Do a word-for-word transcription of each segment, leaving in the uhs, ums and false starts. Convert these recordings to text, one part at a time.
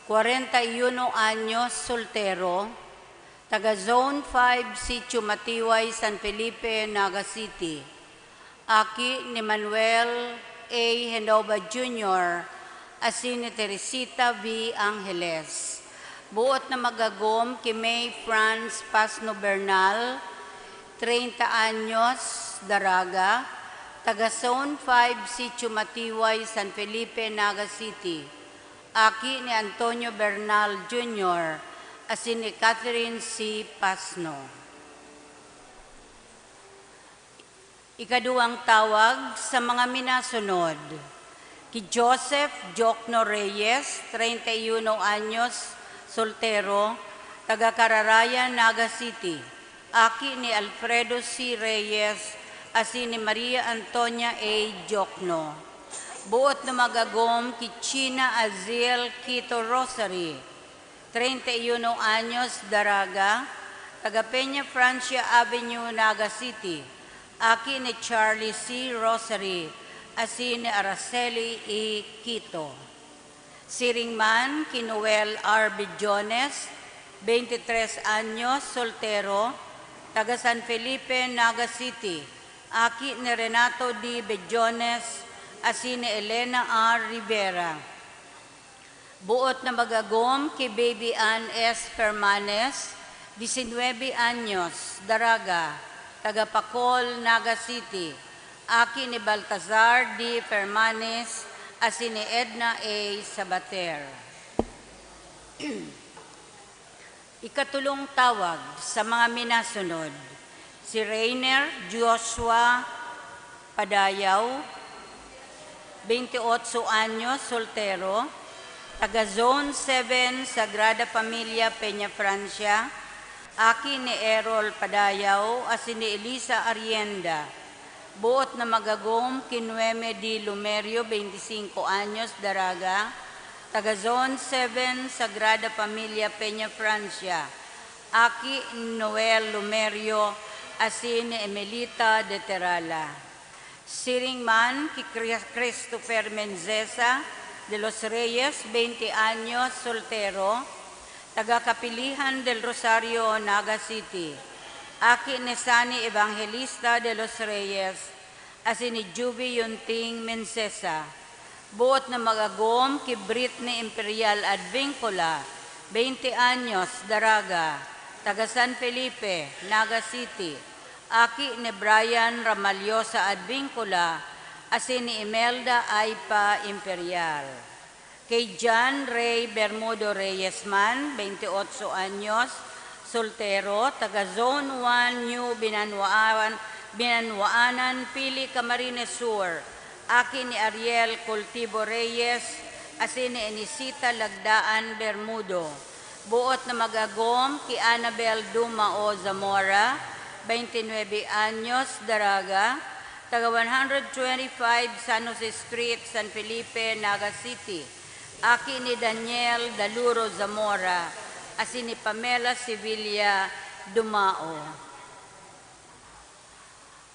Kwarenta y uno anyos, soltero, taga Zone five, Sitio Matiway, San Felipe, Naga City. Aki ni Manuel A. Genova Junior asin ni Teresita V. Angeles. Buot na magagom ki May Franz Pasno Bernal, treinta anyos, daraga, taga Zone five, Sitio Matiway, San Felipe, Naga City. Aki ni Antonio Bernal Junior asin ni Catherine C. Pasno. Ikaduwang tawag sa mga minasunod, ki Joseph Jokno Reyes, treinta y uno anyos, soltero, taga Cararayan, Naga City. Aki ni Alfredo C. Reyes asin ni Maria Antonia A. Jokno. Buot na magagom ki China Aziel Quito Rosary, treinta y uno anyos, daraga, taga Peña Francia Avenue, Naga City. Aki ni Charlie C. Rosary asin ni Araceli E. Quito. Siring man ki Noel R. Bejones, veintitrés anyos, soltero, taga San Felipe, Naga City, aki ni Renato D. Bejones asin ni Elena R. Rivera. Buot na magagom ki Baby Ann S. Permanes, disinwebe anyos, daraga, taga Pacol, Naga City, aki ni Baltazar D. Permanes asin ni Edna A. Sabater. Ikatulong tawag sa mga minasunod, si Reiner Joshua Padayaw, veintiotso anyos, soltero, taga Zone seven, Sagrada Familia, Peña Francia, aki ni Errol Padayaw asin ni Elisa Arienda. Buot na magagom ki Noeme D. Lumerio, veinticinco anyos, daraga, taga Zone seven, Sagrada Familia, Peña Francia, aki ni Noel Lumerio asin ni Emelita de Terala. Siring man ki Chri-, Christopher Mencesa de los Reyes, veinte anyos, soltero, taga Kapilihan del Rosario, Naga City, aki ni Sunny Evangelista de los Reyes asin ni Juby Yunting Mencesa. Buot na magagom ki Britney Imperial Advincula, veinte anyos, daraga, taga San Felipe, Naga City, aki ni Brian Ramallosa Advincula asin ni Imelda Aipa Imperial. Kay John Ray Bermudo Reyes man, veintiotso anyos, soltero, taga Zone one, New Binanwaan, Binanwaanan, Pili, Camarines Sur, aki ni Ariel Cultivo Reyes asin ni Enicita Lagdaan Bermudo. Buot na magagom ki Annabel Dumao Zamora, veintinuebe anyos, daraga, taga one hundred twenty-five San Jose Street, San Felipe, Naga City, aki ni Daniel Daluro Zamora asin ni Pamela Sevilla Dumao.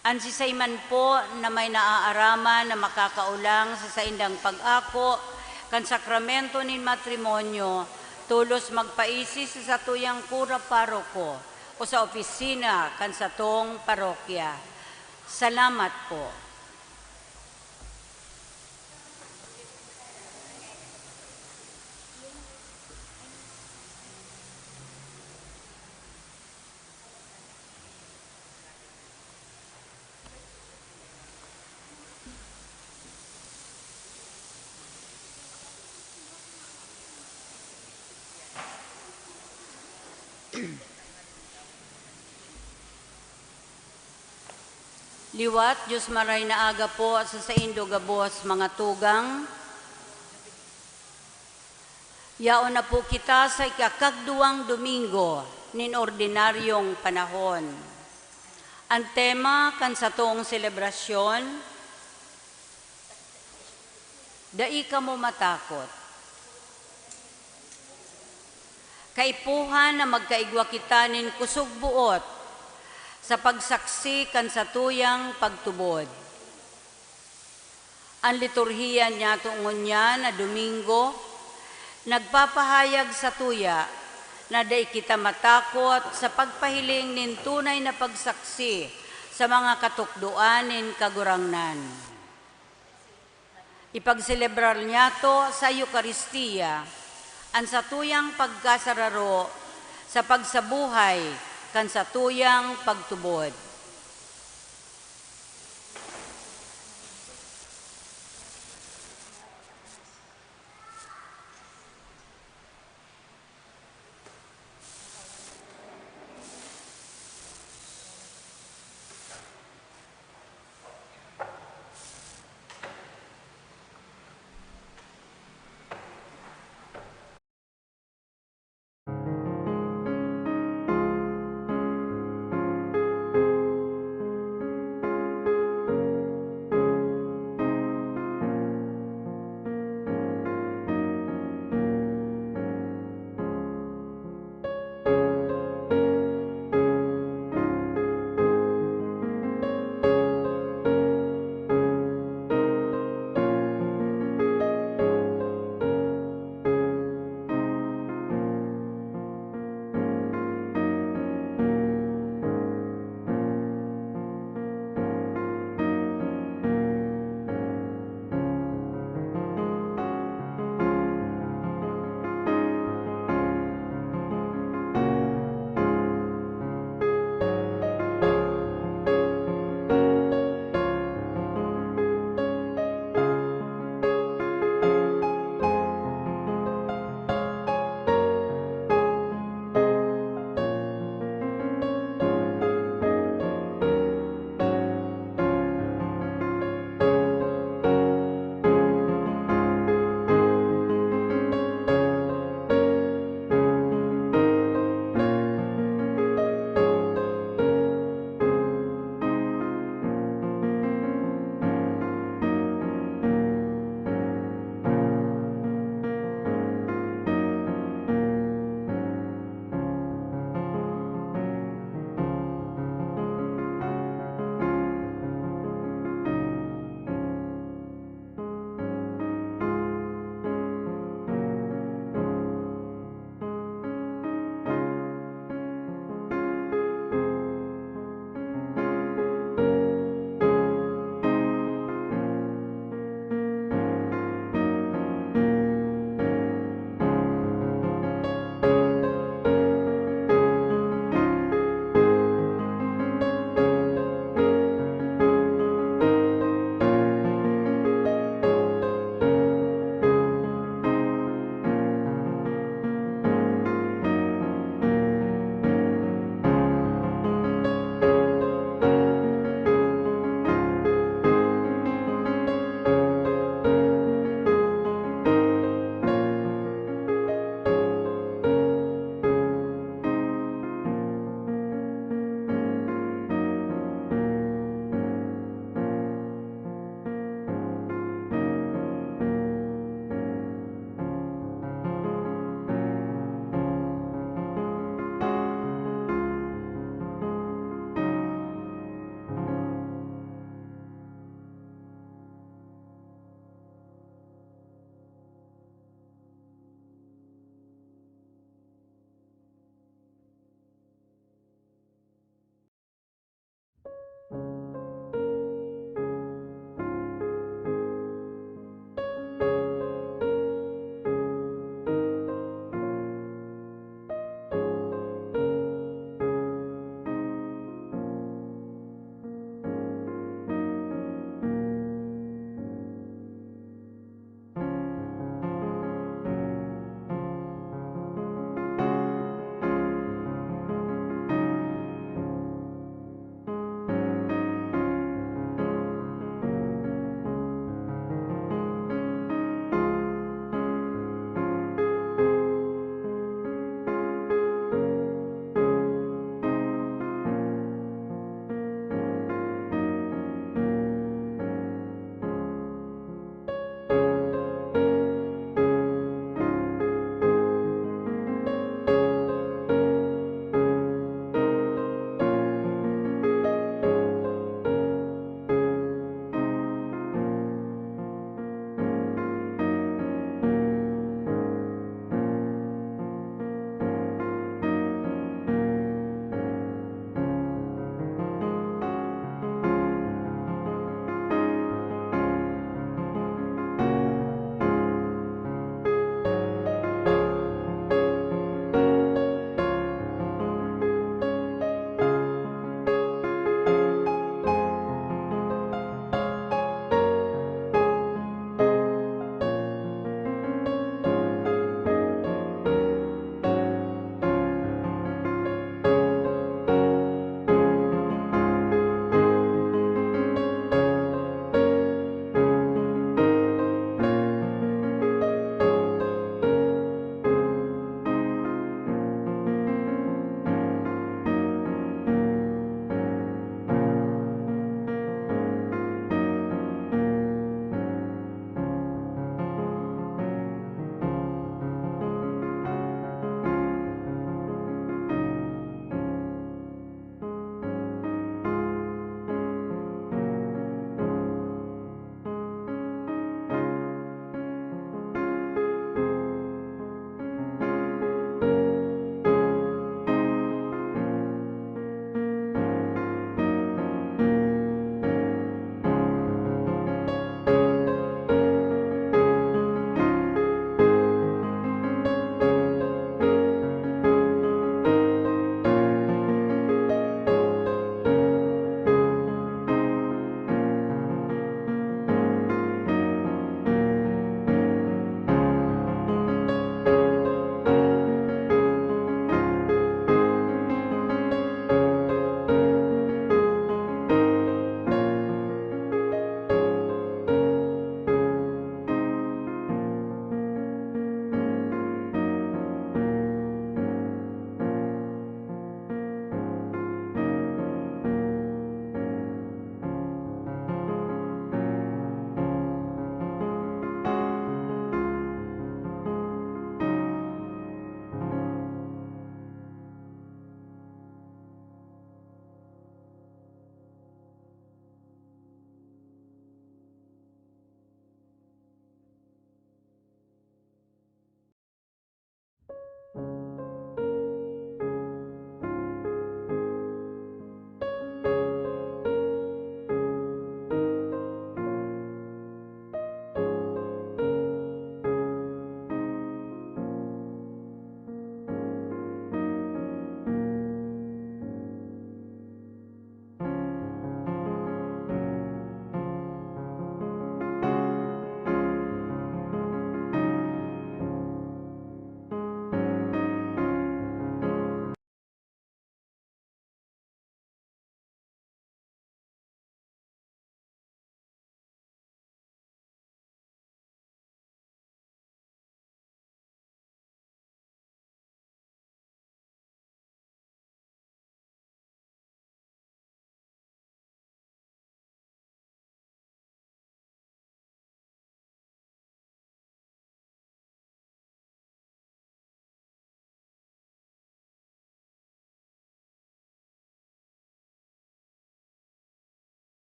An siisay man po na may naaaraman na makakaolang sa saindang pag-ako kan sakramento nin matrimonyo, tolos magpaisi sa satuyang kura paroko o sa opisina kan satong parokya. Salamat po. Liwat, Dios maray na aga po sa saindo gabos, mga tugang. Yaon na po kita sa ikakagduwang Domingo nin ordinaryong panahon. An tema kan satong selebrasyon, Dai kamo matakot. Kaipuhan na magkaigwa kita nin kusog buot sa pagsaksi kan satuyang pagtubod. An liturhiya niyato ngunyan na Domingo, Nagpapahayag satuya na dai kita matakot sa pagpahiling nin tunay na pagsaksi sa mga katukdoan nin Kagurangnan. Ipagselebrar niyato sa Eukaristia an satuyang pagkasararo sa pagsabuhay kan satuyang pagtubod.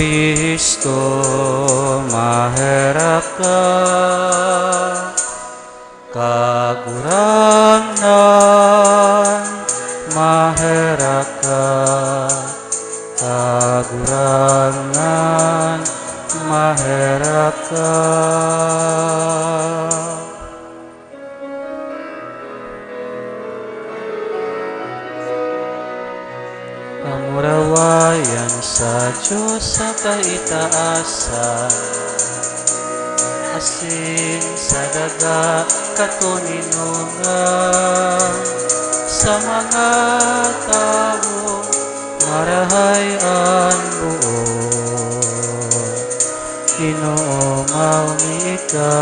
Cristo, maherak ka. Kagurangnan, maherak ka. Kagurangnan, maherak ka. Pamurawayan sa Dios sa kaitaasan, asin sa daga katoninongan. Sa mga tawo marahay an boot. Ginoo, mayo mi ika,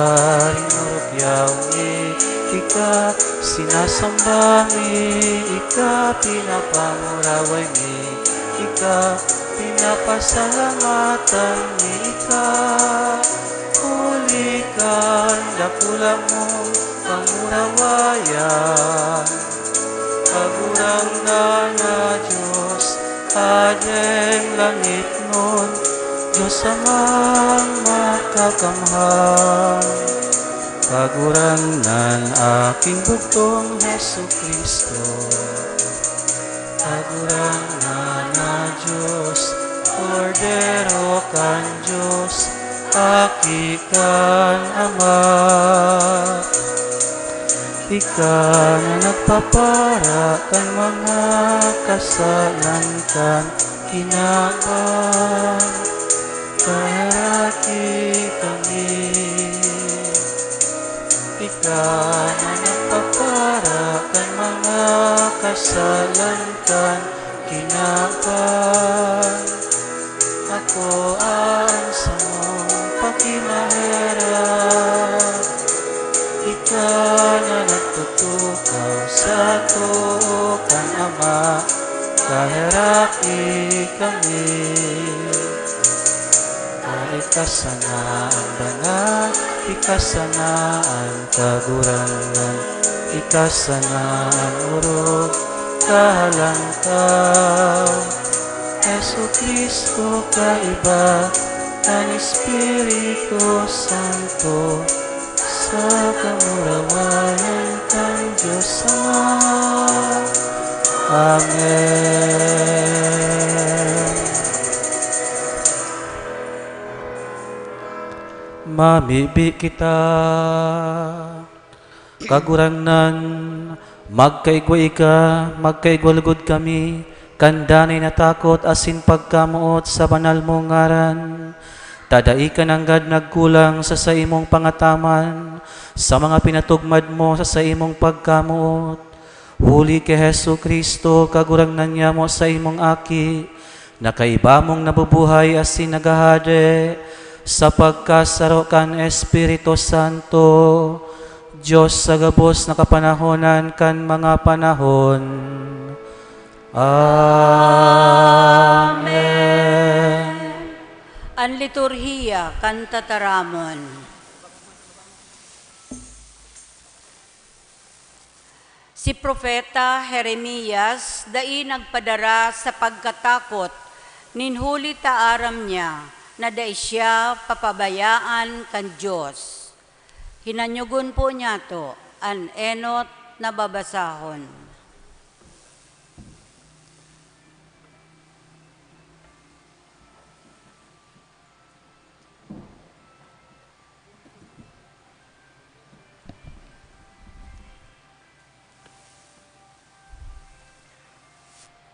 rinurukyaw mi ika, sinasamba mi ika, pinapamuraway mi ika, pinapasalamatan mi ika, huli kan dakula mong pamurawayan. Kagurangnan na Dios, Hading langitnon, Dios Amang makakamhan. Kagurangnan, aking bugtong Jesu-Cristo. Kagurangnan na Dios, Kordero kan Dios, Aki kan Ama. Ika na nagpapara kan mga kasalan kan kinaban, kaheraki kami. Ika na nagpapara kan mga kasalan kan kinaban, ako an samong pakimaherak. Ika na nagtutukaw sa too kan Ama, kaheraki kami. Ika sana an banal, ika sana an Kagurangnan, ika sana an orog, kahalang ka. Jesu-Cristo, kaiba kan Espiritu Santo, sa kamurawayan kan Dios Ama. Amen. Mamibi kita. Kagurangnan, magkaigwa ika, magkaigwa logod kami, kan danay na takot asin pagkamoot sa banal mong ngaran. Ta dai ka nanggad nagkulang sa saimong pangataman, sa mga pinatugmad mo sa saimong pagkamoot. Huli ki Jesu-Cristo, Kagurangnan nyamo, saimong Aki, na kaiba mong nabubuhay asin naghahade sa pagkasaro kan Espiritu Santo, Dios sa gabos na kapanahonan kan mga panahon. Amen. An Liturhiya kan Tataramon. Si Propeta Jeremias dai nagpadara sa pagkatakot, nin huli ta aram niya na dai siya papabayaan kan Dios. Hinanyogon po niyato an enot na babasahon.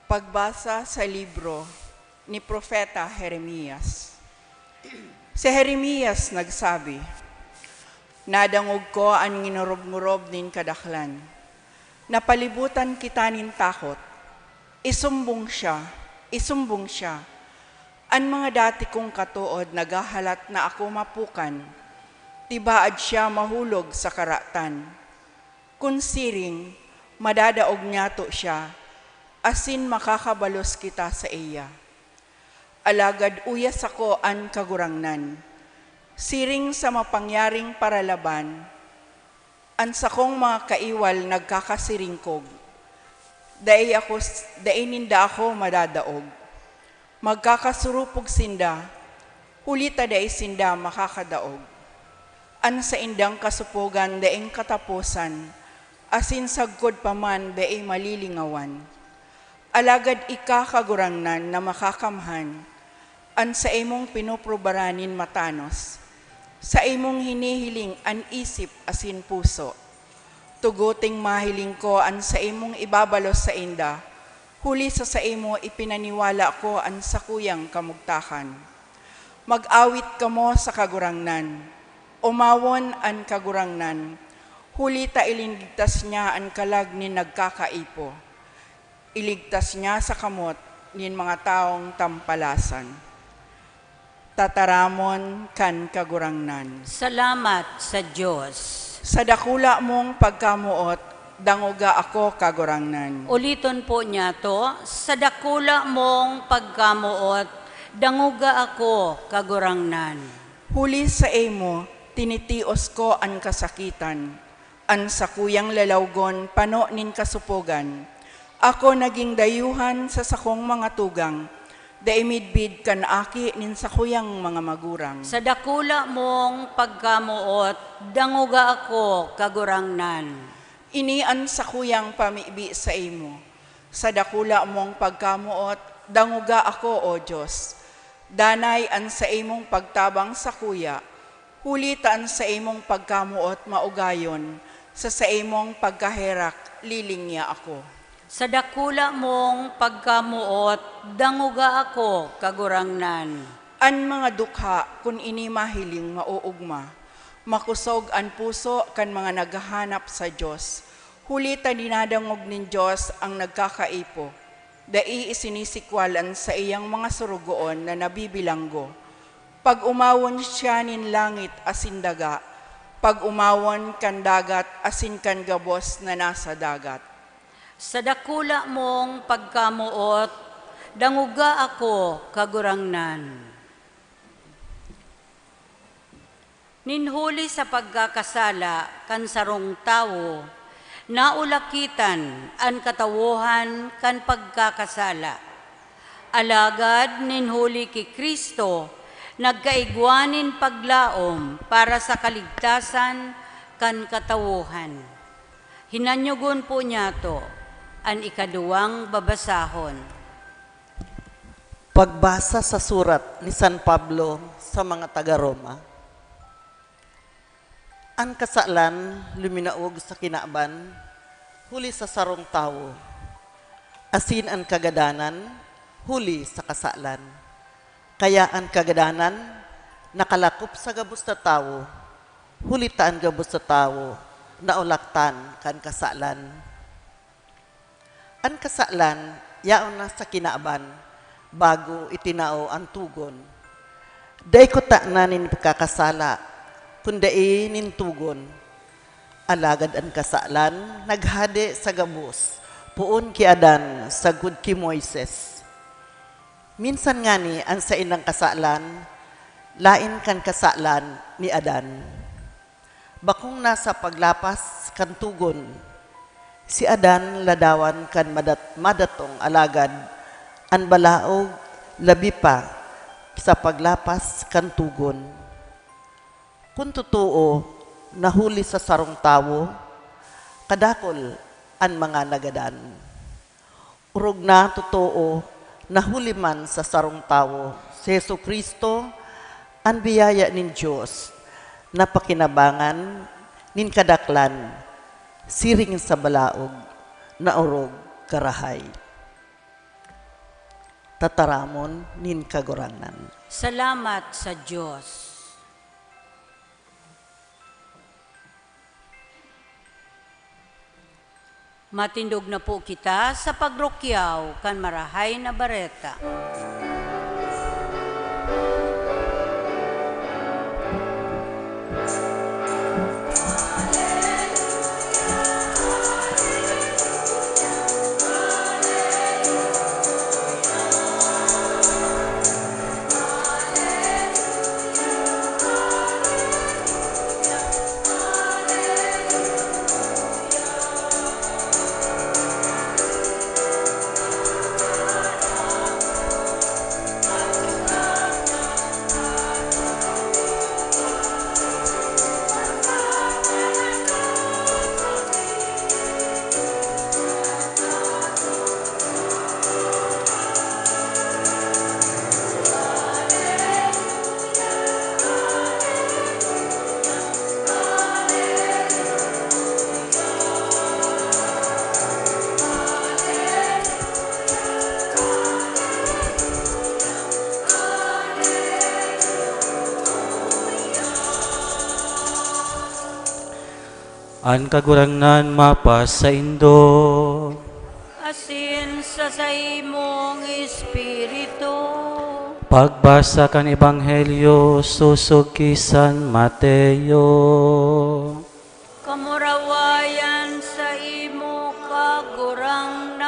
Pagbasa sa libro ni Propeta Jeremias. Si Jeremias nagsabi, "Nadangog ko an nginorobngorob nin kadaklan. Napalibutan kita nin takot. Isumbong siya, isumbong siya. An mga dati kong katood naghahalat na ako mapukan. Tibaad siya mahulog sa karatan. Kun siring, madadaog niyato siya, asin makakabalos kita saiya. Alagad uya sako an Kagurangnan, siring sa mapangyaring paralaban, an sakong mga kaiwal nagkakasiringkog, 'Dai ako, dai ninda ako madadaog.' Magkakasurupog sinda, huli ta dai sinda makakadaog. An saindang kasopogan daing kataposan, asin sagkod pa man dai malilingawan. Alagad ika, Kagurangnan na Makakamhan, an saimong pinoprobaran nin matanos, saimong hinihiling an isip asin puso. Tugoting mahiling ko an saimong ibabalos sainda, huli sa saimo ipinaniwala ko an sakuyang kamugtakan. Mag-awit kamo sa Kagurangnan. Omawon an Kagurangnan, huli ta ilinigtas niya an kalag nin nagkakaipo. Iligtas niya sa kamot nin mga tawong tampalasan. Tataramon kan Kagurangnan. Salamat sa Dios. Sa dakula mong pagkamoot, dangoga ako, Kagurangnan. Uliton po niya to, sa dakula mong pagkamoot, dangoga ako, Kagurangnan. Huli sa imo, tinitios ko an kasakitan. An sakuyang lalawgon pano nin kasopogan. Ako naging dayuhan sa sakong mga tugang, dai midbid kan aki nin sakuyang mga magurang. Sa dakula mong pagkamoot, dangoga ako, Kagurangnan. Ini an sakuyang pamibi saimo. Sa dakula mong pagkamoot, dangoga ako, O Dios. Danay an saimong pagtabang sakuya, huli ta an saimong pagkamoot maugayon, sa saimong pagkaherak, lilingya ako. Sa dakula mong pagkamoot, dangoga ako, Kagurangnan. An mga dukha, kun ini mahiling, maoogma. Makosog an puso kan mga naghahanap sa Dios, huli ta dinadangog nin Dios an nagkakaipo. Dai isinisikwal an saiyang mga sorogoon na nabibilanggo. Pag-omawon siya nin langit asin daga, pag-omawon kan dagat asin kan gabos na nasa dagat. Sa dakula mong pagkamoot, dangoga ako, Kagurangnan. Nin huli sa pagkakasala kan sarong tawo, naulakitan an katawohan kan pagkakasala. Alagad nin huli ki Cristo, nagkaigwa nin paglaom para sa kaligtasan kan katawohan. Hinanyogon po niyato an ikaduwang babasahon. Pagbasa sa surat ni San Pablo sa mga taga Roma. An kasalan luminaog sa kinaban huli sa sarong tawo, asin an kagadanan huli sa kasalan. Kaya an kagadanan nakalakop sa gabos na tawo, huli ta an gabos na tawo naulaktan kan kasalan. An kasalan yaon na sa kinaban, bago itinao an togon. Dai kutana nin pagkakasala, kun dai nin togon. Alagad an kasalan naghade sa gabos, poon ki Adan sagkod ki Moises. Minsan ngani an saindang kasalan laen kan kasalan ni Adan. Bakong nasa paglapas kan togon, si Adan ladawan kan madat-, madatong, alagad an balaog labi pa sa paglapas kan togon. Kun totoo na huli sa sarong tawo, kadakul an mga nagadan. Orog na totoo na huli man sa sarong tawo, si Jesu-Cristo, an biyaya nin Dios na pakinabangan nin kadaklan, siring sa balaog na orog karahay. Tataramon nin Kagurangnan. Salamat sa Dios. Matindog na po kita sa pagrukyaw kan Marahay na Bareta. An Kagurangnan mapasaindo. Asin sa saimong espiritu. Pagbasa kan Ebanghelyo sosog ki San Mateo. Kamurawayan sa imo, Kagurangnan.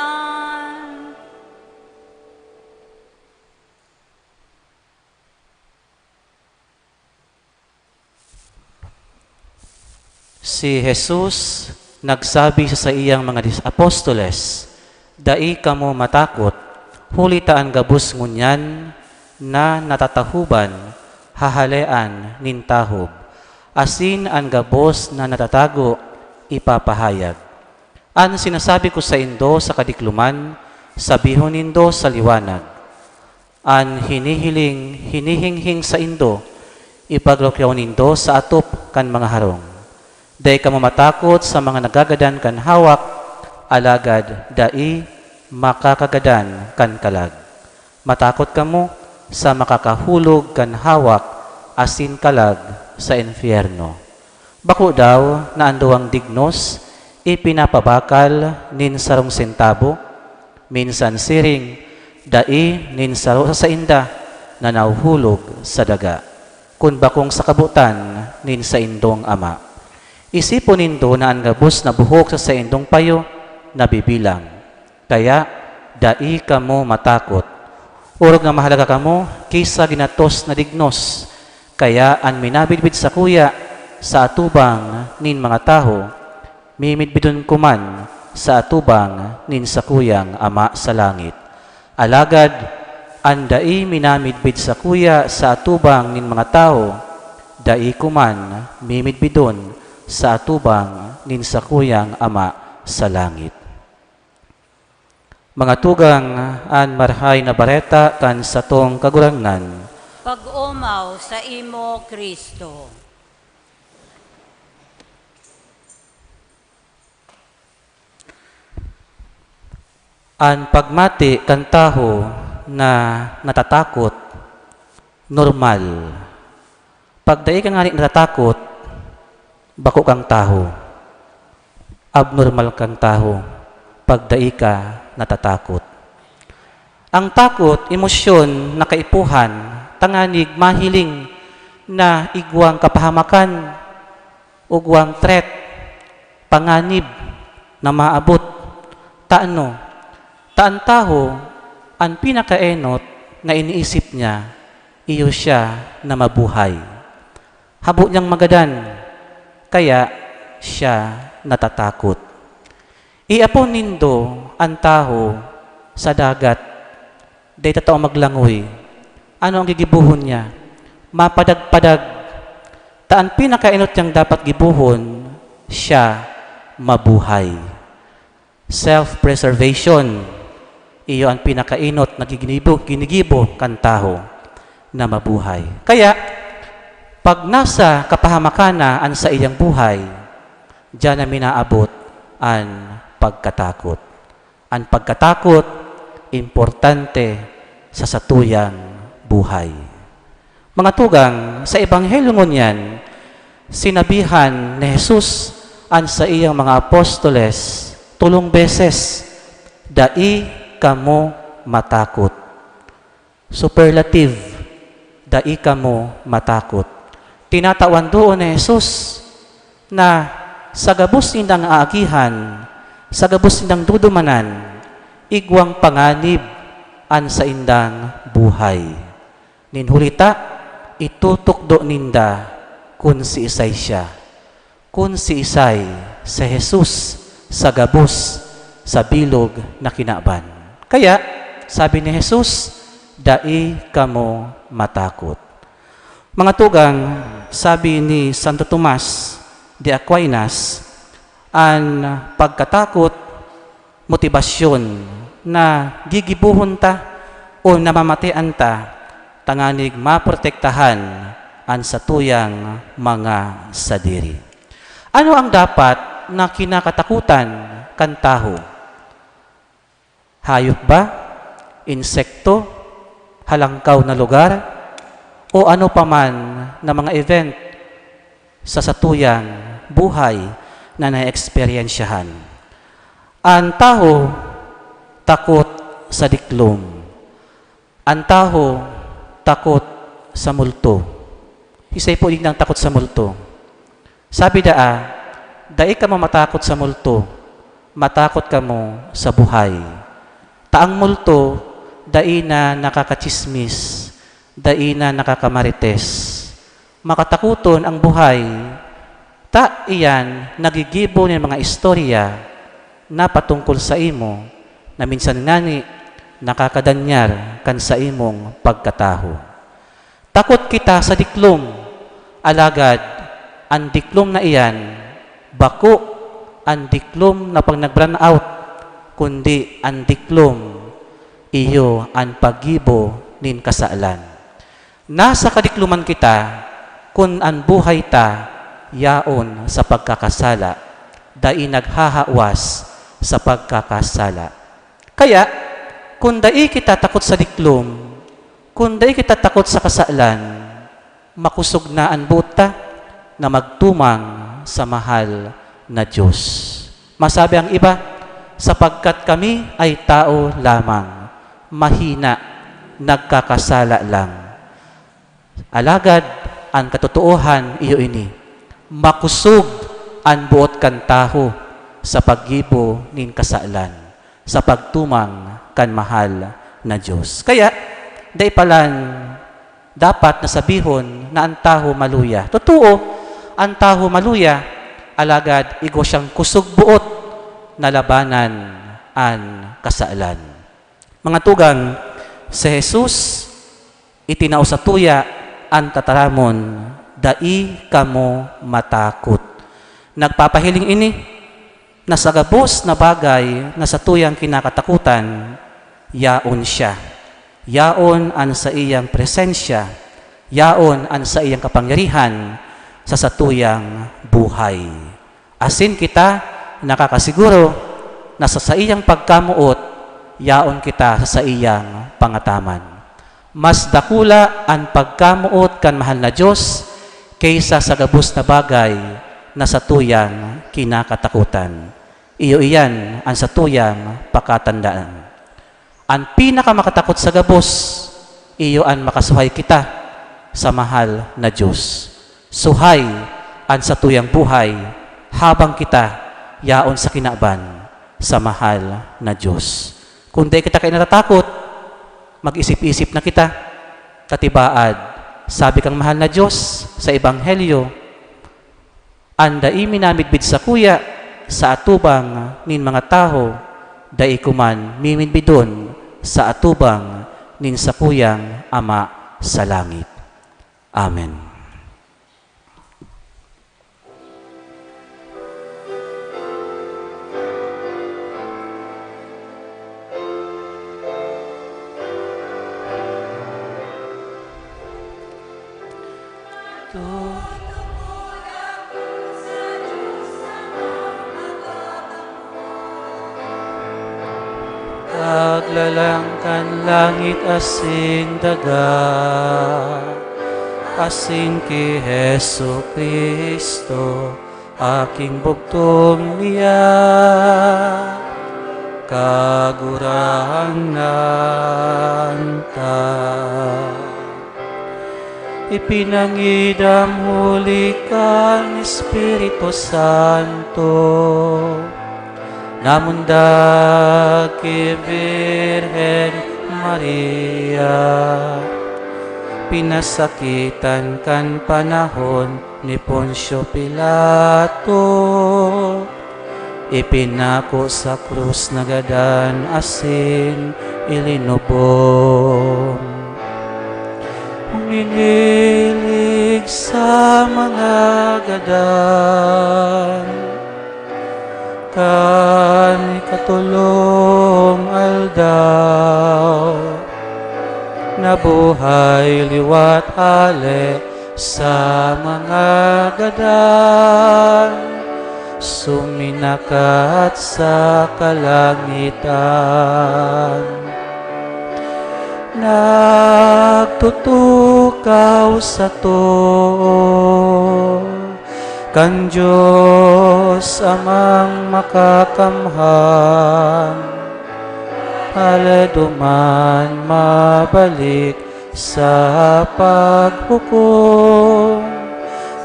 Si Jesus nagsabi sa saiyang mga dis-, apostoles, "Dai kamo matakot, huli ta an gabos ngunyan na natatahoban, hahalean nin tahob, asin an gabos na natatago, ipapahayag. An sinasabi ko saindo sa kadikloman, sabihon nindo sa liwanag. An hinihiling, hinihinghing saindo, ipaglukyaw nindo sa atop kan mga harong. Dai kamo matakot sa mga nagagadan kan hawak, alagad dai makakagadan kan kalag. Matakot kamo sa makakahulog kan hawak asin kalag sa impyerno. Bako daw na an duwang dignos ipinapabakal nin sarong sentabo? Minsan siring, dai nin saro sa sainda na nahuhulog sa daga, kun bakong sa kabotan nin saindong Ama. Isipon nindo na an gabos na buhok sa saindong payo nabibilang. Kaya, dai kamo matakot. Orog na mahalaga kamo ki sa ginatos na dignos. Kaya an minamidbid sakuya sa atubang nin mga tawo, mimidbidon ko man sa atubang nin sakuyang Ama sa langit. Alagad an dai minamidbid sakuya sa atubang nin mga tawo, dai ko man mimidbidon sa atubang nin sakuyang Ama sa langit." Mga tugang, an Marahay na Bareta kan satong Kagurangnan. Pag-omaw sa imo, Cristo. An pagmati kan tawo na natatakot, normal. Pag dai ka ngani natatakot, bako kang tawo. Abnormal kang tawo pag dai ka natatakot. Ang takot, emosyon na kaipuhan tanganing mahiling na igwang kapahamakan, igwang threat, panganib na maabot. Ta ano? Ta an tawo, an pinakaenot na iniisip niya, iyo siya na mabuhay. Habo niyang magadan, kaya siya natatakot. Iapon nindo an tawo sa dagat, dai ta tao maglangoy. Ano ang gigibohon niya? Mapadag-padag. Ta an pinakaenot niyang dapat gibohon, siya mabuhay. Self-preservation, iyo an pinakaenot na giginibo-, ginigibo kan tawo na mabuhay. Kaya, pag nasa kapahamakan na an saiyang buhay, diyan na minaabot an pagkatakot. An pagkatakot, importante sa satuyang buhay. Mga tugang, sa Ebanghelyo ngunyan, sinabihan ni Jesus an saiyang mga apostoles tolong beses, "Dai kamo matakot." Superlative, "Dai kamo matakot." Tinatawan doon ni Jesus na sa gabos nindang aagihan, sa gabos nindang dudumanan, igwang panganib an saindang buhay. Nin huli ta, itutukdo ninda kun siisay siya. Kun siisay si Jesus sa gabos, sa bilog na kinaban. Kaya, sabi ni Jesus, "Dai kamo matakot." Mga tugang, sabi ni Santo Tomas de Aquinas, an pagkatakot motibasyon na gigibohon ta o namamatean ta tanganing maprotektahan an satuyang mga sadiri. Ano ang dapat na kinakatakutan kan tawo? Hayop ba? Insekto? Halangkaw na lugar? O ano pa man na mga event sa satuyang buhay na naeksperyensyahan. An tawo takot sa diklom. An tawo takot sa multo. Siisay po digdi ang takot sa multo? Sabi daa, "Dai kamo matakot sa multo, matakot kamo sa buhay." Ta ang multo dai na nakakatsismis, dai na nakakamarites. Makatakoton ang buhay, ta iyan naggigibo nin mga istorya na patungkol saimo, na minsan ngani nakakadanyar kan saimong pagkatawo. Takot kita sa diklom, alagad an diklom na iyan bako an diklom na pag nag-brownout, kundi an diklom iyo an paggibo nin kasalan. Nasa kadikloman kita kun an buhay ta yaon sa pagkakasala, dai naghahawas sa pagkakasala. Kaya, kun dai kita takot sa diklom, kun dai kita takot sa kasalan, makosog na an boot ta na magtumang sa mahal na Dios. Masabi ang iba, "Sapagkat kami ay tao lamang, mahina, nagkakasala lang." Alagad an katotoohan iyo ini, makosog an boot kan tawo sa paggibo nin kasalan, sa pagtumang kan mahal na Dios. Kaya, dai palan dapat na sabihon na an tawo maluya. Totoo, an tawo maluya, alagad igwa siyang kusog boot na labanan an kasalan. Mga tugang, si Jesus itinao satuya an tataramon, "Dai kamo matakot." Nagpapahiling ini na sa gabos na bagay na satuyang kinakatakotan, yaon siya. Yaon an saiyang presensya, yaon an saiyang kapangyarihan sa satuyang buhay. Asin kita nakakasiguro na sa saiyang pagkamoot, yaon kita sa saiyang pangataman. Mas dakula an pagkamoot kan mahal na Dios kaysa sa gabos na bagay na satuyang kinakatakotan. Iyo iyan an satuyang pakatandaan. An pinakamakatakot sa gabos, iyo an makasuhay kita sa mahal na Dios. Suhay an satuyang buhay habang kita yaon sa kinaban sa mahal na Dios. Kun dai kita kayo natatakot, mag-isip-isip na kita. Katibaad, sabi kan mahal na Dios sa Ebanghelyo, "An dai minamidbid sakuya sa atubang nin mga tawo, dai ko man mimidbidon sa atubang nin sakuyang Ama sa langit." Amen. Paglalang kan langit asin daga, asin ki Jesu-Cristo, aking bugtong niya, Kagurangnan ta. Ipinangidam huli kan Espiritu Santo, namundag ki Birhen Maria, pinasakitan kan panahon ni Poncio Pilato, ipinako sa krus, nagadan asin ilinubong. Hinilig sa mga gadan kan ikatolong aldaw, nabuhay liwat hale sa mga gadan, suminakat sa kalangitan. Nagtutukaw sato, Kan Diyos Amang Makakamhan, alado man mabalik sa paghukom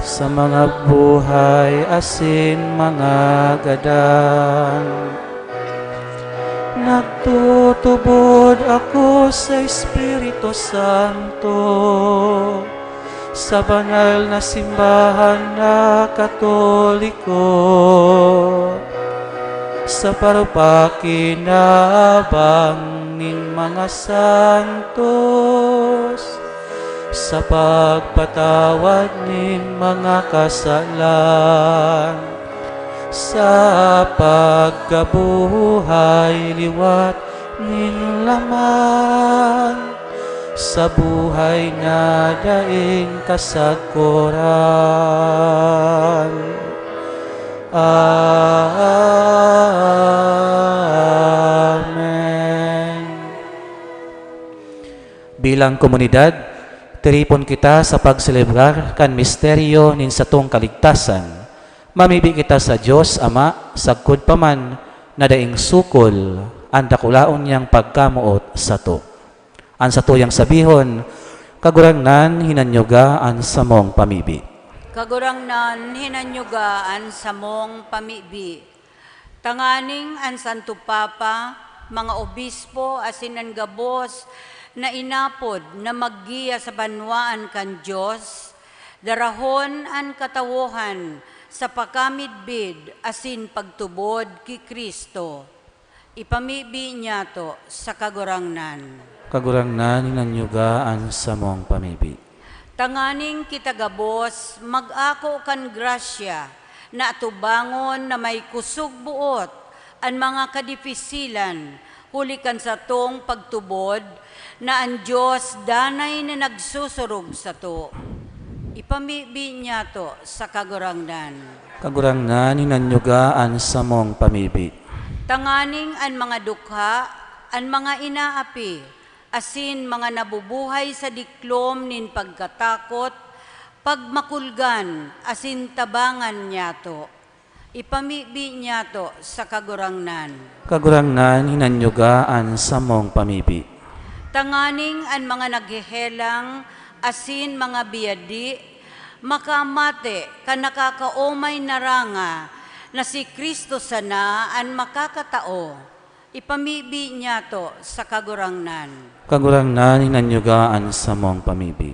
sa mga buhay asin mga gadan. Nagtutubod ako sa Espiritu Santo, sa banal na simbahan na Katoliko, sa parupaki na abang nin mga santos, sa pagpatawad nin mga kasalan, sa pagkabuhay liwat nin laman, sa buhay na daing kasagkoran. Amen. Bilang komunidad, tiripon kita sa pagselebrar kan misteryo nin satong kaligtasan. Mamibi kita sa Dios Ama, sagkod pa man na daing sukol an dakulaon niyang pagkamoot sato. An satuyang sabihon, "Kagurangnan, hinanyuga an samong pamibi." Kagurangnan, hinanyuga an samong pamibi. Tanganing an Santo Papa, mga obispo, asin an gabos na inapod na maggiya sa banwaan kan Dios, darahon an katawohan sa pakamidbid asin pagtubod ki Cristo. Ipamibi niyato sa Kagurangnan. Kagurangnan, hinanyuga an samong pamibi. Tanganing kita gabos mag-ako kan grasya na atubangon na may kusog boot an mga kadifisilan, huli kan satong pagtubod na an Dios danay na nagsusurog sato. Ipamibi niyato sa Kagurangnan. Kagurangnan, hinanyuga an samong pamibi. Tanganing an mga dukha, an mga inaapi, asin mga nabubuhay sa diklom nin pagkatakot, pagmakulgan asin tabangan niyato. Ipamibi niyato sa Kagurangnan. Kagurangnan, hinanyuga an samong pamibi. Tanganing an mga naghehelang asin mga biyadi makamate kan nakakaomay na ranga na si Cristo sana an makakatao. Ipamibi niyato sa Kagurangnan. Kagurangnan, hinanyuga an samong pamibi.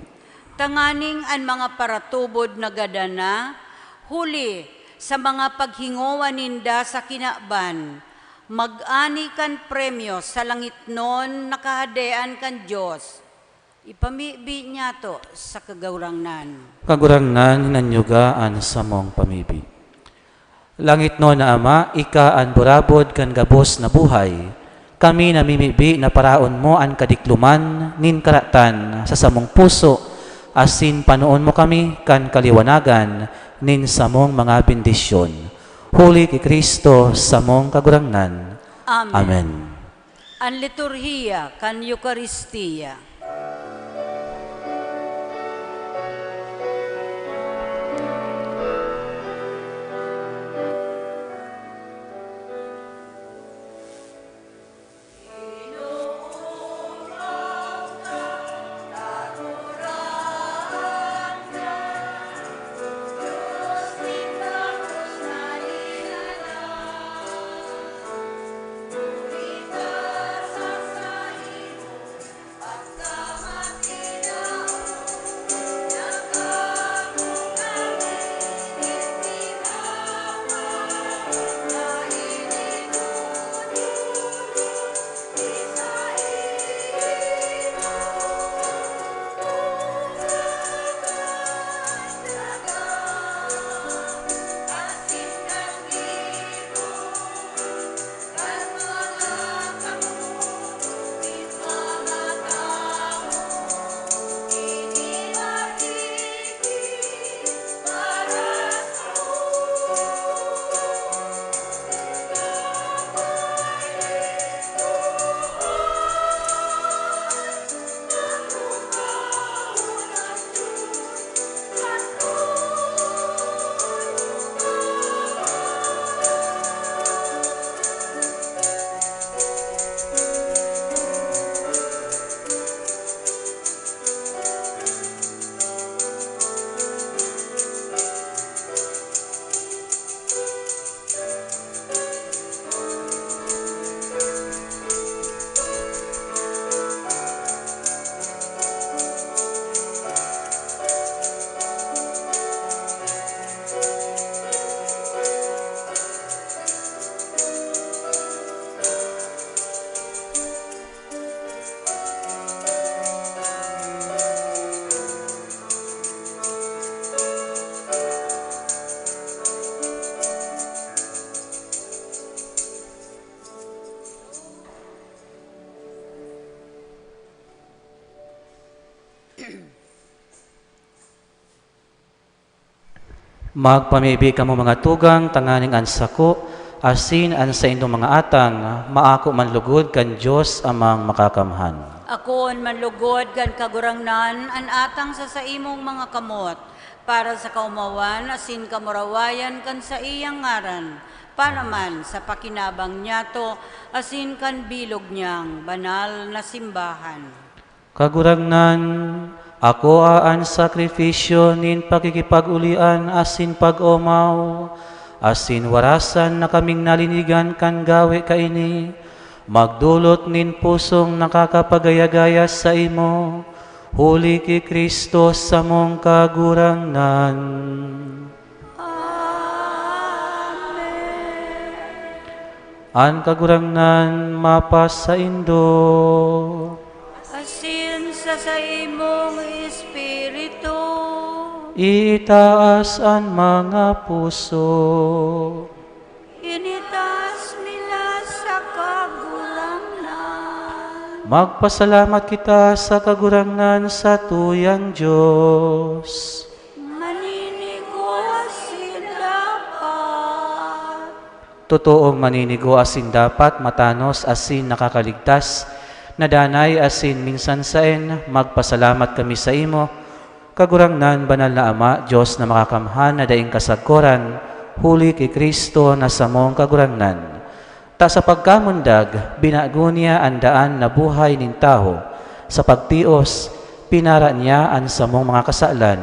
Tanganing an mga paratubod na gadan na, huli sa mga paghingowa ninda sa kinaban, mag-ani kan premyo sa langitnon na Kahadean kan Dios. Ipamibi niyato sa Kagurangnan. Kagurangnan, hinanyuga an samong pamibi. Langitnon na Ama, ika an burabod kan gabos na buhay. Kami namimibi na paraon mo an kadikloman nin karatan sa samong puso, asin panoon mo kami kan kaliwanagan nin samong mga bendisyon. Huli ki Cristo, samong Kagurangnan. Amen. Amen. An liturhiya kan Eukaristia. Magpamibi kamo, mga tugang, tanganing an sako asin an saindong mga atang maako man lugod kan Dios Amang Makakamhan. Akoon man lugod kan Kagurangnan an atang sa saimong mga kamot, para sa kaomawan asin kamurawayan kan saiyang ngaran, para man sa pakinabang niyato asin kan bilog niyang banal na simbahan. Kagurangnan, akoa an sakripisyo nin pakikipag-olian asin pag-omaw, asin warasan na kaming nalinigan kan gawe kaini, magdolot nin pusong nakakapagaya-gaya saimo, huli ki Cristo samong Kagurangnan. Amen. An Kagurangnan mapasaindo. Asin sa saimong espiritu. Itaas an mga puso. Initaas nila sa Kagurangnan. Magpasalamat kita sa Kagurangnan, satuyang Dios. Maninigo asin dapat. Totoong maninigo asin dapat, matanos asin nakakaligtas, na danay asin minsan saen, magpasalamat kami saimo, Kagurangnan, Banal na Ama, Dios na Makakamhan na daing kasagkoran, huli ki Cristo na samong Kagurangnan. Ta sa pagkamundag, binago niya an daan na buhay nin tawo. Sa pagtios, pinara niya an samong mga kasalan.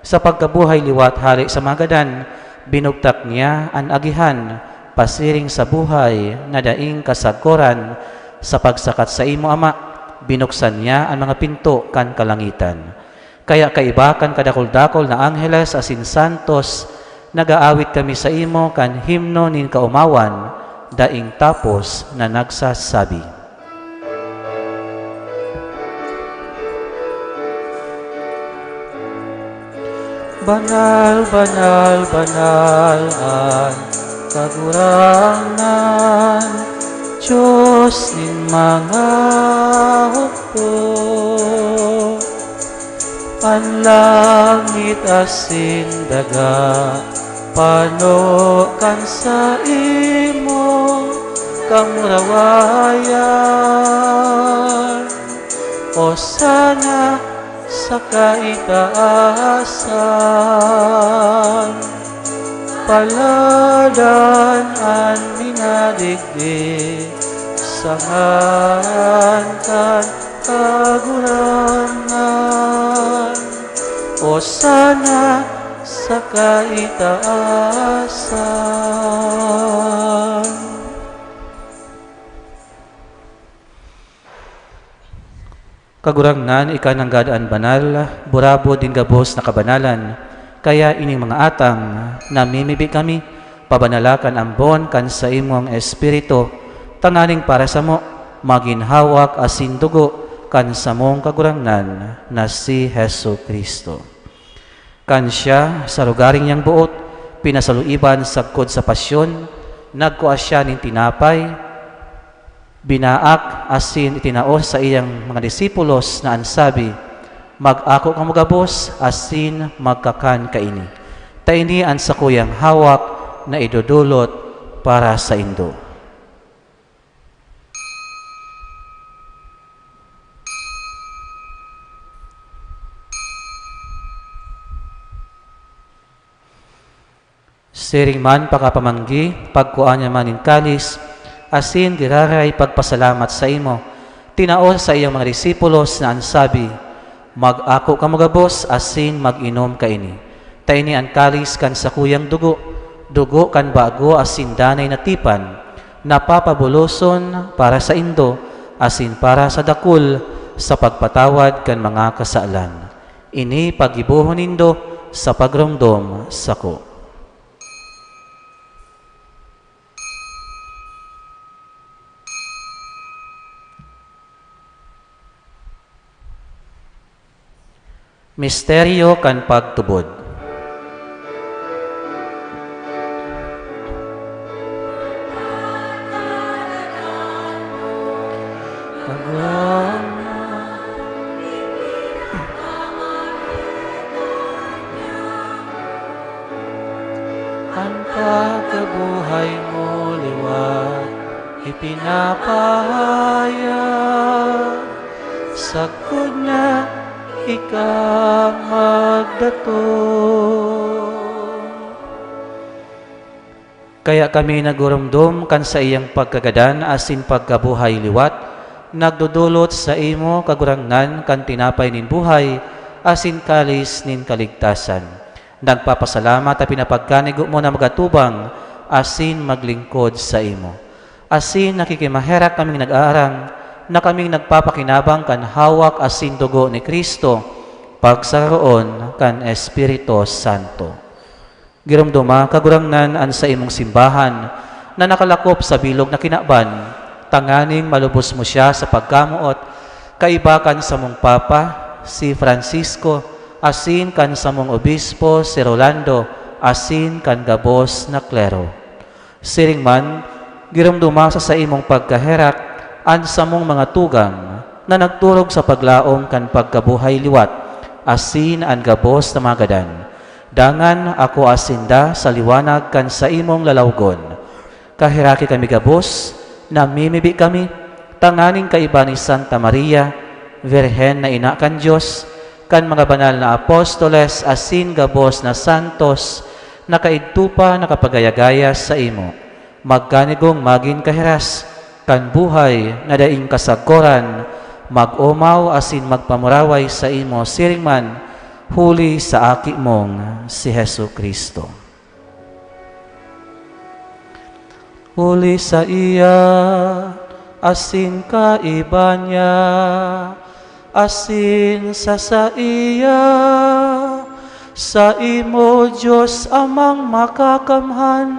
Sa pagkabuhay liwat hale sa mga gadan, binugtak niya an agihan pasiring sa buhay na daing kasagkoran. Sa pagsakat saimo, Ama, binuksan niya an mga pinto kan kalangitan. Kaya kaiba kan kadakul-dakul na angheles asin santos, nag-aawit kami saimo kan himno nin kaomawan, daing tapos na nagsasabi, "Banal, banal, banal an Kagurangnan, Dios nin mga hukbo." An langit asin daga pano kan saimong kamurawayan. Osana sa kaitaasan. Paladan an minadigdi sa ngaran kan Kagurangnan. Osana sa kaitaasan. Kagurangnan, ika nanggad an banal, burabod nin gabos na kabanalan. Kaya ining mga atang namimibi kami, pabanala kan ambon kan saimong Espiritu, tanganing para samo magin hawak asin dugo kan samong Kagurangnan na si Jesu-Cristo. Kan siya, sa lugaring niyang boot, pinasaluiban sagkod sa pasyon, nagkua siya nin tinapay, binaak, asin itinao sa iyang mga disipulos na an sabi, "Mag-ako kamo gabos asin magkakan kaini. Ta ini an sakuyang hawak na idodolot para saindo." Siring man pakapamanggi, pagkua niya man nin kalis, asin giraray pagpasalamat saimo, tinao sa iyang mga disipulos na an sabi, "Mag-ako kamo gabos asin mag-inom kaini. Ta ini an kalis kan sakuyang dugo, dugo kan bago asin danay na tipan, na papabuloson para saindo asin para sa dakul sa pagpatawad kan mga kasalan. Ini paggibohon nindo sa pagromdom sako." Misteryo kan pagtubod. Buhay mo liwat ipinapahayag, sagkod na ika magdatong. Kaya kami nagurumdom kan saiyang pagkagadan asin pagkabuhay liwat, nagdodolot saimo, Kagurangnan, kan tinapay nin buhay asin kalis nin kaligtasan. Nagpapasalamat ta pinapagkanigo mo na magatubang asin maglingkod saimo. Asin nakikimaherak kaming nag-aarang na kaming nagpapakinabang kan hawak asin dugo ni Cristo, pagsararoon kan Espiritu Santo. Giromdoma, Kagurangnan, an saimong simbahan na nakalakop sa bilog na kinaban, tanganing malubos mo siya sa pagkamoot, kaiba kan samong Papa, si Francisco, asin kan samong Obispo, si Rolando, asin kan gabos na klero. Siring man, giromdoma sa saimong pagkaherak an samong mga tugang na nagturog sa paglaom kan pagkabuhay liwat, asin an gabos na mga gadan. Dangan akoa sinda sa liwanag kan saimong lalawgon. Kaheraki kami gabos, namimibi kami, tanganing kaiba ni Santa Maria, Birhen na ina kan Dios, kan mga banal na apostoles asin gabos na santos na kaidto pa nakapagayagaya saimo, magkanigong magin kahiras kan buhay na daing kasagkoran, mag-omaw asin magpamuraway saimo siring man huli sa Aki mong si Jesu-Cristo. Huli saiya, asin kaiba niya, asin sa saiya, saimo, Dios Amang Makakamhan,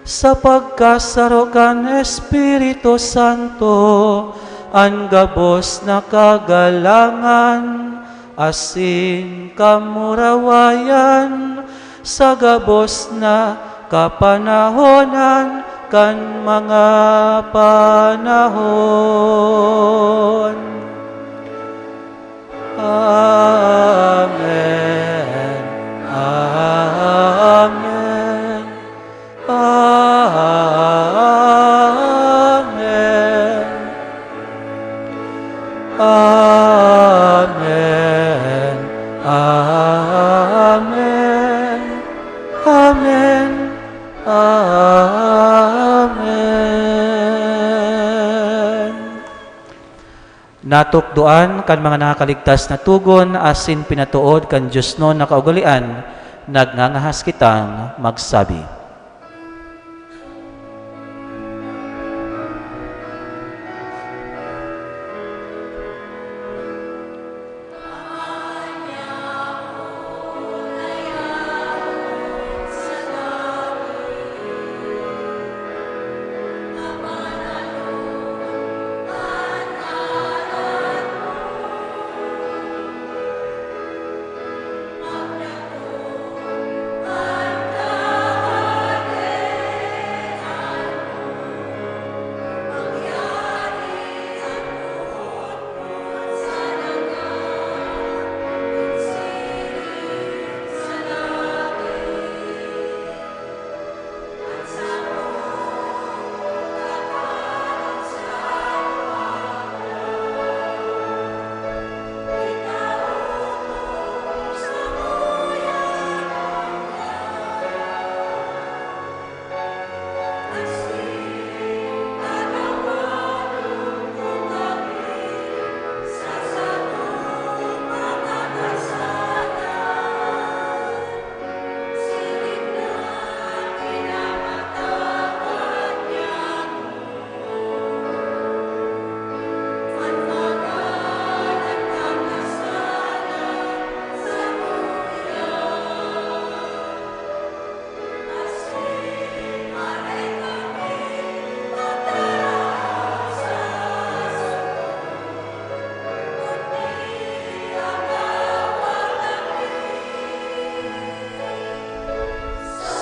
sa pagkasaro kan Espiritu Santo, an gabos na kagalangan asin kamurawayan sa gabos na kapanahonan kan mga panahon. Amen. Amen. Amen. Amen. Amen. Amen. Amen. Natukdoan kan mga nakakaligtas na togon asin pinatood kan diosnon na kaugalean, nagngangahas kitang magsabi.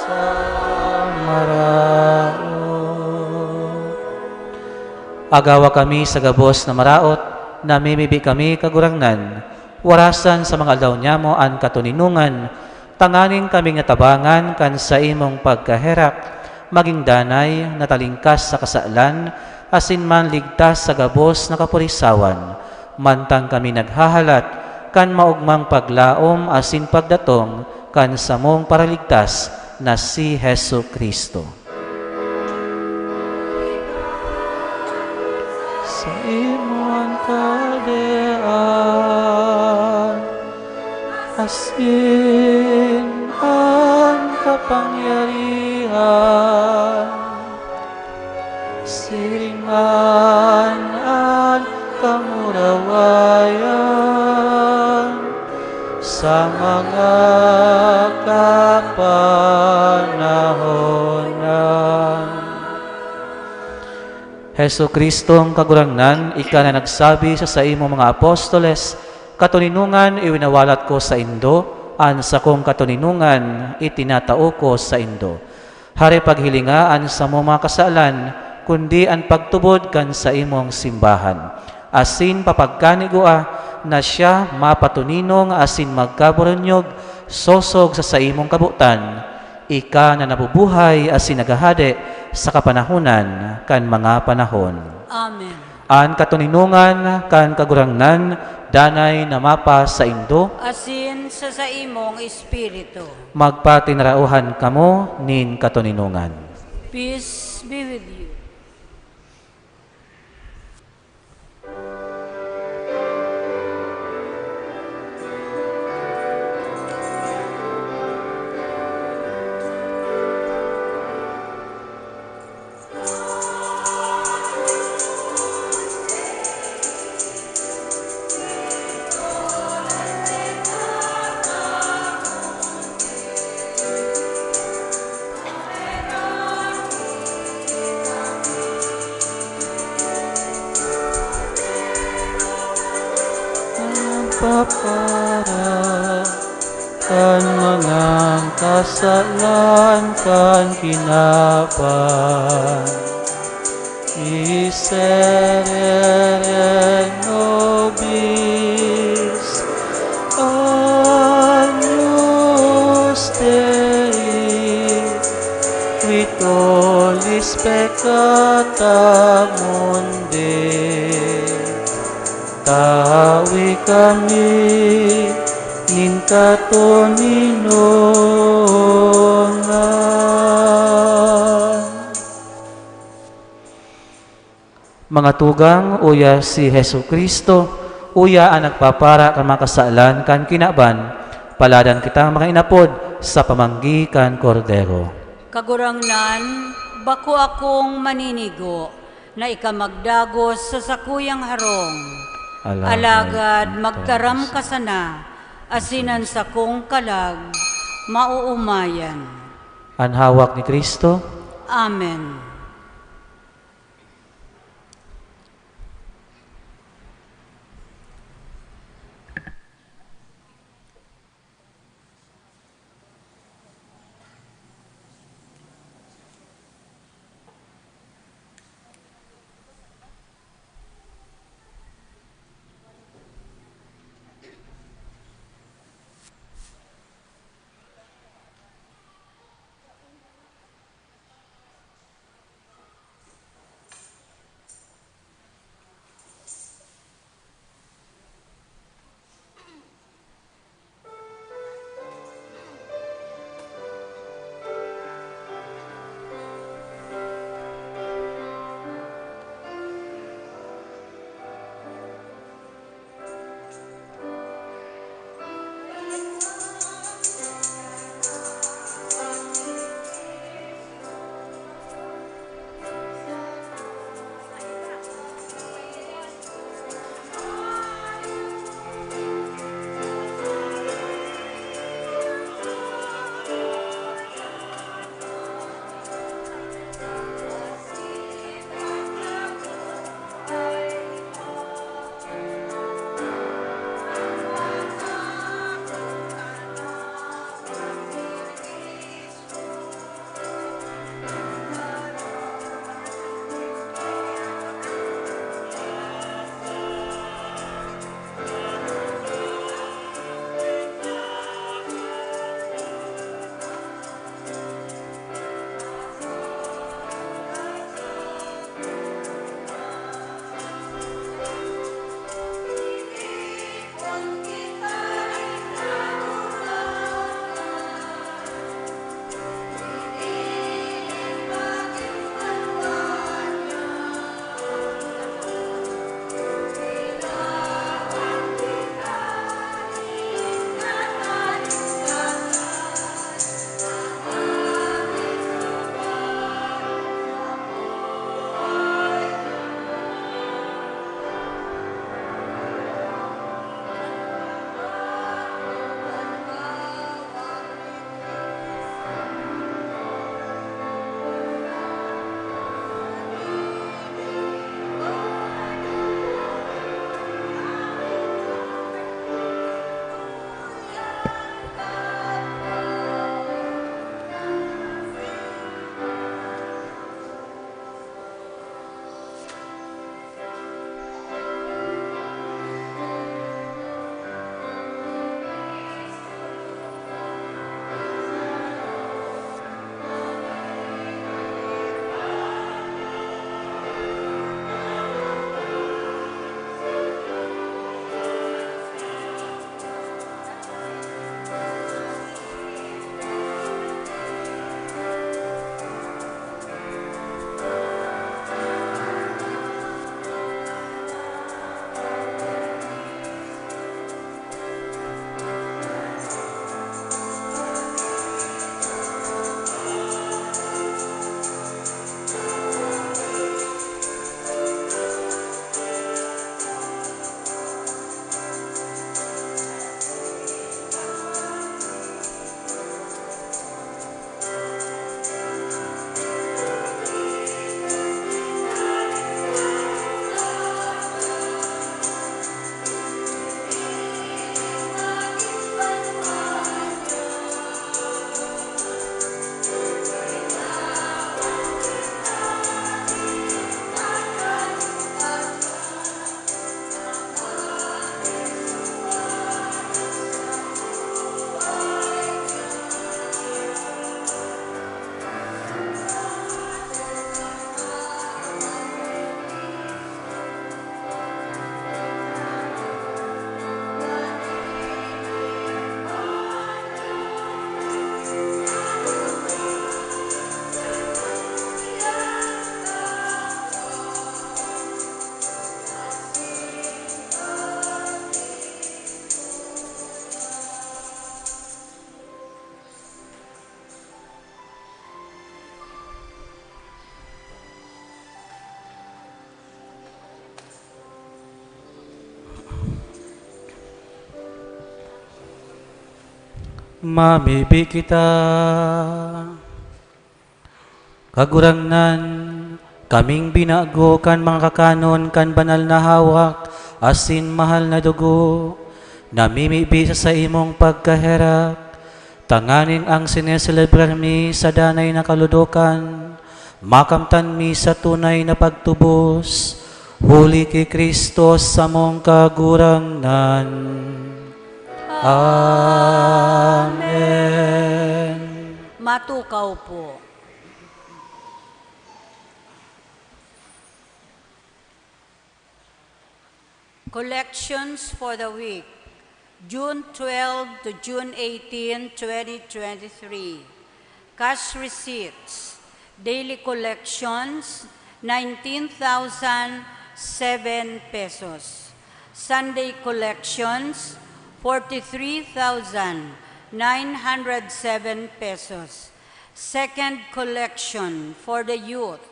Sa maraot. Agawa kami sa gabos na maraot, namimibi kami, Kagurangnan, warasan sa mga aldaw nyamo an katoninongan, tanganing kaming natabangan kan saimong pagkaherak, Magin danay na talingkas sa kasalan, asin manligtas sa gabos na kapurisawan, mantang kami naghahalat kan maogmang paglaom asin pagdatong kan samong Paraligtas na si Jesu-Cristo. Sa imo an kahadean, asin an kapangyarihan, siring man an kamurawayan sa mga kapanahonan. Jesu-Cristong Kagurangnan, ika na nagsabi sa saimong mga apostoles, "Katoninongan iwinawalat ko saindo, an sakong katoninongan itinatao ko saindo." Hare paghilinga an samong mga kasalan, kundi an pagtubod kan saimong simbahan. Asin papagkanigua na siya mapatoninong asin magkaburunyog sosog sa saimong kabotan, ika na nabubuhay asin naghahade sa kapanahonan kan mga panahon. Amen. An katoninongan kan Kagurangnan danay na mapasaindo. Asin sa saimong espiritu. Magpatinarauhan kamo nin katoninongan. Peace be with you. Nagpapara kan mga kasalan kan kinaban. Miserere nobis, agnus Dei, qui tollis peccata mundi. Tawi kami nin katoninongan. Mga tugang, uya si Jesu-Cristo, uya an nagpapara kan mga kasalan kan kinaban, paladan kita mga inapod sa pamanggi kan Kordero. Kagurangnan, bako akong maninigo na ika magdagos sa sakuyang harong. Alagad Alagad magtaram magtaram ka sana, asin an sakong kalag maoomayan. An hawak ni Cristo. Amen. Mamibi kita. Kagurangnan, kaming binago kan mga kakanon kan banal na hawak asin mahal na dugo, namimibi sa saimong pagkaherak, tanganing ang sineselebrar mi sa danay na kaludokan, makamtan mi sa tunay na pagtubos, huli ki Cristo samong Kagurangnan. Amen. Matukaw po. Collections for the week, June twelve to June eighteen, twenty twenty-three. Cash receipts, daily collections, nineteen thousand seven pesos. Sunday collections, forty-three thousand nine hundred seven pesos. Second collection for the youth,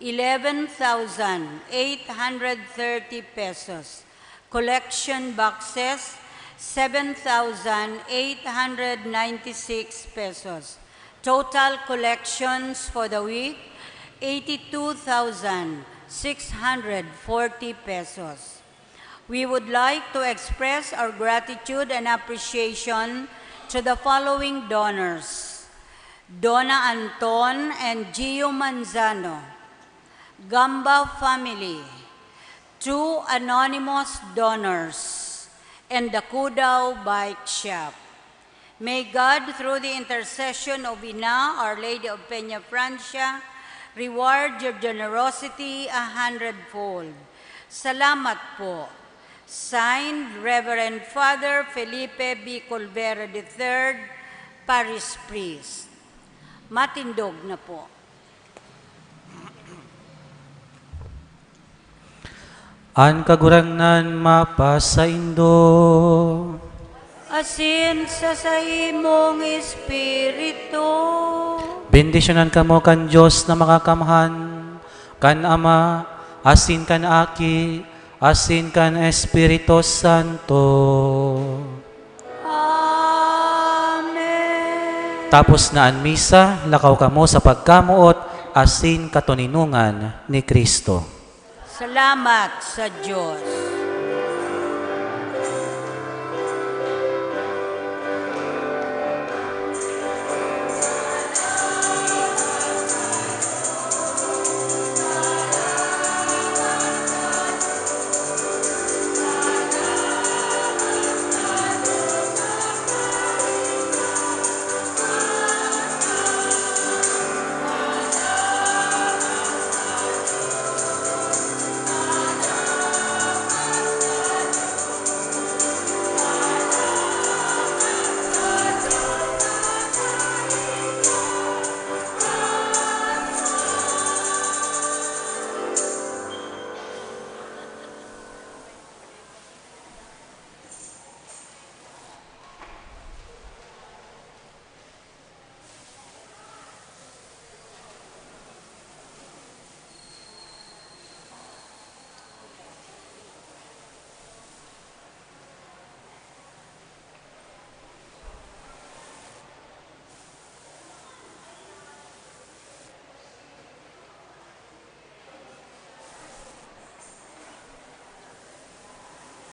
eleven thousand eight hundred thirty pesos. Collection boxes, seven thousand eight hundred ninety-six pesos. Total collections for the week, eighty-two thousand six hundred forty pesos. We would like to express our gratitude and appreciation to the following donors: Donna Anton and Gio Manzano, Gamba family, two anonymous donors, and the Kudao Bike Shop. May God, through the intercession of Ina, Our Lady of Peña Francia, reward your generosity a hundredfold. Salamat po. Signed, Reverend Father Felipe B. Colbera the third, Parish Priest. Matindog na po. An Kagurangnan mapasaindo. Asin sa saimong espiritu. Bendisyonan kamo kan Dios na Makakamhan, kan Ama, asin kan Aki, asin kan Espiritu Santo. Amen. Tapos na an misa, lakaw kamo sa pagkamoot asin katoninongan ni Cristo. Salamat sa Dios.